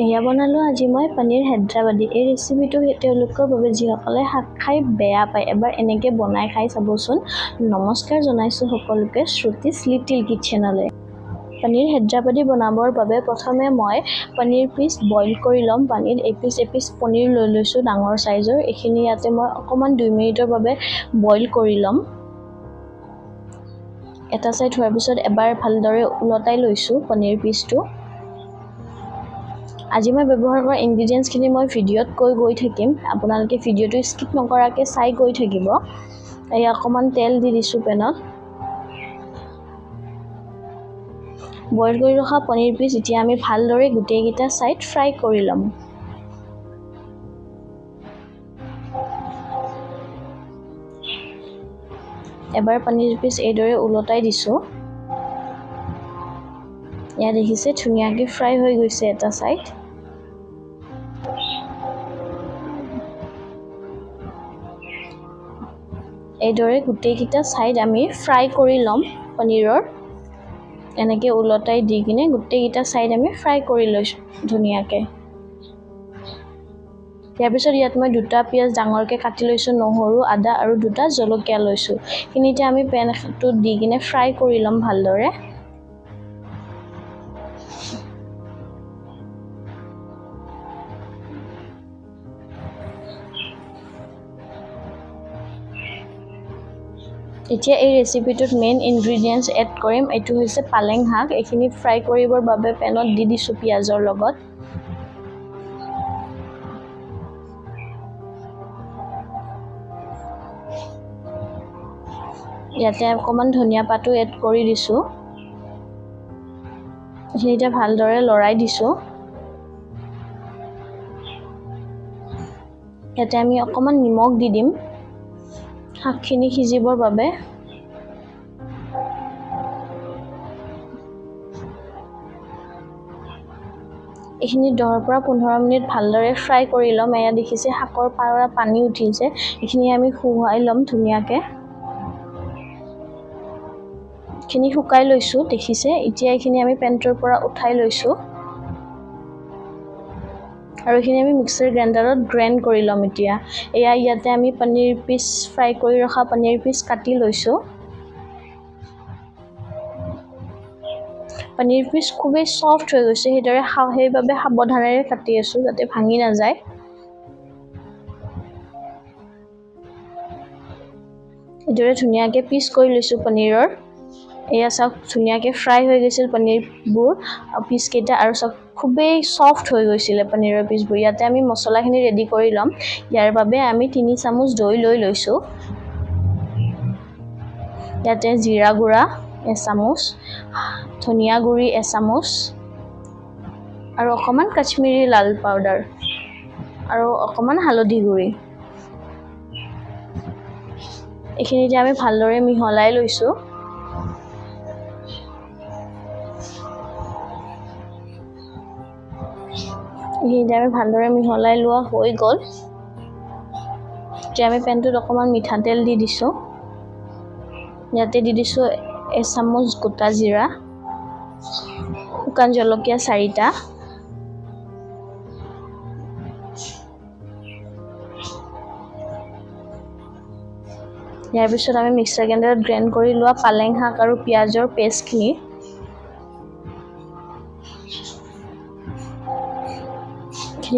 এয়া বনালোঁ আজি মই পনীৰ হায়দৰাবাদী। এই ৰেচিপিটো তেওঁলোকৰ বাবে যিসকলে শাক খাই বেয়া পায়, এবাৰ এনেকৈ বনাই খাই চাবচোন। নমস্কাৰ জনাইছোঁ সকলোকে শ্ৰুতিছ লিটিল কিটচেনলৈ। পনীৰ হায়দৰাবাদী বনাবৰ বাবে প্ৰথমে মই পনীৰ পিচ বইল কৰি ল'ম পানীত। এপিচ এপিচ পনীৰ লৈ লৈছোঁ ডাঙৰ চাইজৰ। এইখিনি ইয়াতে মই অকণমান 2 মিনিটৰ বাবে বইল কৰি ল'ম। এটা চাইড হোৱাৰ পিছত এবাৰ ভালদৰে ওলটাই লৈছোঁ পনীৰ পিচটো। আজি মই ব্যৱহাৰ কৰা ইনগ্ৰিডিয়েণ্টছখিনি মই ভিডিঅ'ত কৈ গৈ থাকিম, আপোনালোকে ভিডিঅ'টো স্কিপ নকৰাকৈ চাই গৈ থাকিব। এই অকণমান তেল দি দিছোঁ পেনত। বইল কৰি ৰখা পনীৰ পিচ এতিয়া আমি ভালদৰে গোটেইকেইটা ছাইড ফ্ৰাই কৰি ল'ম। এবাৰ পনীৰ পিচ এইদৰে ওলটাই দিছোঁ। ইয়াত দেখিছে ধুনীয়াকৈ ফ্ৰাই হৈ গৈছে এটা ছাইড। এইদৰে গোটেইকেইটা ছাইড আমি ফ্ৰাই কৰি ল'ম পনীৰৰ। এনেকৈ ওলটাই দি কিনে গোটেইকেইটা ছাইড আমি ফ্ৰাই কৰি লৈছোঁ ধুনীয়াকৈ। ইয়াৰ পিছত ইয়াত মই 2টা পিঁয়াজ ডাঙৰকৈ কাটি লৈছোঁ, নহৰু, আদা আৰু 2টা জলকীয়া লৈছোঁ। এইখিনি এতিয়া আমি পেনটোত দি কিনে ফ্ৰাই কৰি ল'ম ভালদৰে। এতিয়া এই ৰেচিপিটোত মেইন ইনগ্ৰিডিয়েণ্টছ এড কৰিম, এইটো হৈছে পালেং শাক। এইখিনি ফ্ৰাই কৰিবৰ বাবে পেনত দি দিছোঁ পিঁয়াজৰ লগত। ইয়াতে অকণমান ধনিয়া পাতো এড কৰি দিছোঁ। এইখিনি এতিয়া ভালদৰে লৰাই দিছোঁ। ইয়াতে আমি অকণমান নিমখ দি দিম শাকখিনি সিজিবৰ বাবে। এইখিনি 10ৰ পৰা 15 মিনিট ভালদৰে ফ্ৰাই কৰি ল'ম। এয়া দেখিছে শাকৰ পৰা পানী উঠিছে, এইখিনি আমি শুকুৱাই ল'ম ধুনীয়াকৈ। এইখিনি শুকাই লৈছোঁ দেখিছে। এতিয়া এইখিনি আমি পেনটোৰ পৰা উঠাই লৈছোঁ আৰু এইখিনি আমি মিক্সাৰ গ্ৰাইণ্ডাৰত গ্ৰাইণ্ড কৰি ল'ম। এতিয়া এয়া ইয়াতে আমি পনীৰ পিচ ফ্ৰাই কৰি ৰখা পনীৰ পিচ কাটি লৈছোঁ। পনীৰ পিচ খুবেই চফ্ট হৈ গৈছে, সেইদৰে সেইবাবে সাৱধানেৰে কাটি আছোঁ যাতে ভাঙি নাযায়। এইদৰে ধুনীয়াকৈ পিচ কৰি লৈছোঁ পনীৰৰ। এয়া চাওক ধুনীয়াকৈ ফ্ৰাই হৈ গৈছিল পনীৰবোৰ পিচকেইটা, আৰু চাওক খুবেই চফ্ট হৈ গৈছিলে পনীৰৰ পিচবোৰ। ইয়াতে আমি মছলাখিনি ৰেডি কৰি ল'ম। ইয়াৰ বাবে আমি 3 চামুচ দৈ লৈ লৈছোঁ। ইয়াতে জিৰা গুড়া এচামুচ, ধনিয়া গুড়ি এচামুচ আৰু অকণমান কাশ্মীৰী লাল পাউডাৰ আৰু অকণমান হালধি গুড়ি। এইখিনি এতিয়া আমি ভালদৰে মিহলাই লৈছোঁ। এইখিনি আমি ভালদৰে মিহলাই লোৱা হৈ গ'ল। এতিয়া আমি পেনটোত অকণমান মিঠাতেল দি দিছোঁ। ইয়াতে দি দিছোঁ এচামুচ গোটা জিৰা, শুকান জলকীয়া 4টা, ইয়াৰ পিছত আমি মিক্সাৰ গ্ৰাইণ্ডাৰত গ্ৰাইণ্ড কৰি লোৱা পালেং শাক আৰু পিঁয়াজৰ পেষ্টখিনি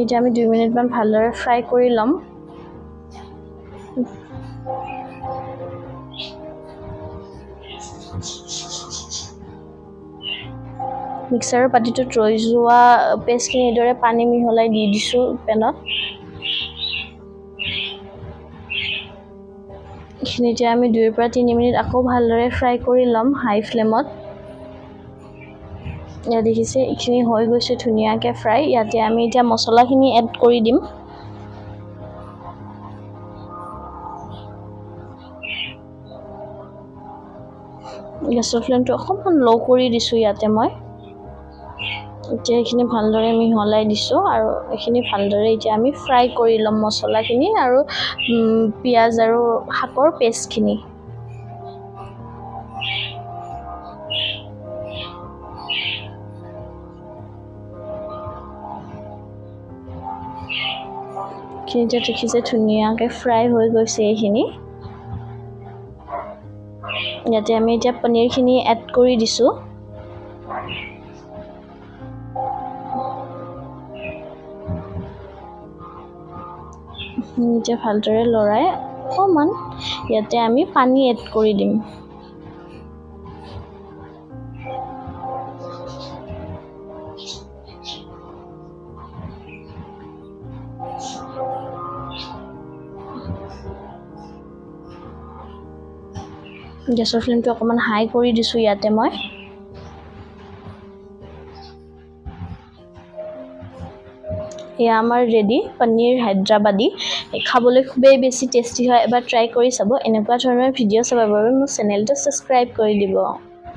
এতিয়া আমি 2 মিনিটমান ভালদৰে ফ্ৰাই কৰি ল'ম। মিক্সাৰৰ বাতিটোত ৰৈ যোৱা পেষ্টখিনি এইদৰে পানী মিহলাই দি দিছোঁ পেনত। এইখিনি এতিয়া আমি 2ৰ পৰা 3 মিনিট আকৌ ভালদৰে ফ্ৰাই কৰি ল'ম হাই ফ্লেমত। ইয়াত দেখিছে এইখিনি হৈ গৈছে ধুনীয়াকৈ ফ্ৰাই। ইয়াতে আমি এতিয়া মছলাখিনি এড কৰি দিম। গেছৰ ফ্লেমটো অকণমান ল' কৰি দিছোঁ ইয়াতে মই। এতিয়া এইখিনি ভালদৰে মিহলাই দিছোঁ আৰু এইখিনি ভালদৰে এতিয়া আমি ফ্ৰাই কৰি ল'ম মছলাখিনি আৰু পিঁয়াজ আৰু শাকৰ পেষ্টখিনি। এইখিনিতে দেখিছে ধুনীয়াকৈ ফ্ৰাই হৈ গৈছে এইখিনি। ইয়াতে আমি এতিয়া পনীৰখিনি এড কৰি দিছোঁ। এতিয়া ভালদৰে লৰাই অকণমান ইয়াতে আমি পানী এড কৰি দিম। গেছৰ ফ্লেমটো অকণমান হাই কৰি দিছোঁ ইয়াতে মই। এয়া আমাৰ ৰেডি পনীৰ হায়দৰাবাদী। খাবলৈ খুবেই বেছি টেষ্টি হয়, এবাৰ ট্ৰাই কৰি চাব। এনেকুৱা ধৰণৰ ভিডিঅ' চাবৰ বাবে মোৰ চেনেলটো ছাবস্ক্ৰাইব কৰি দিব।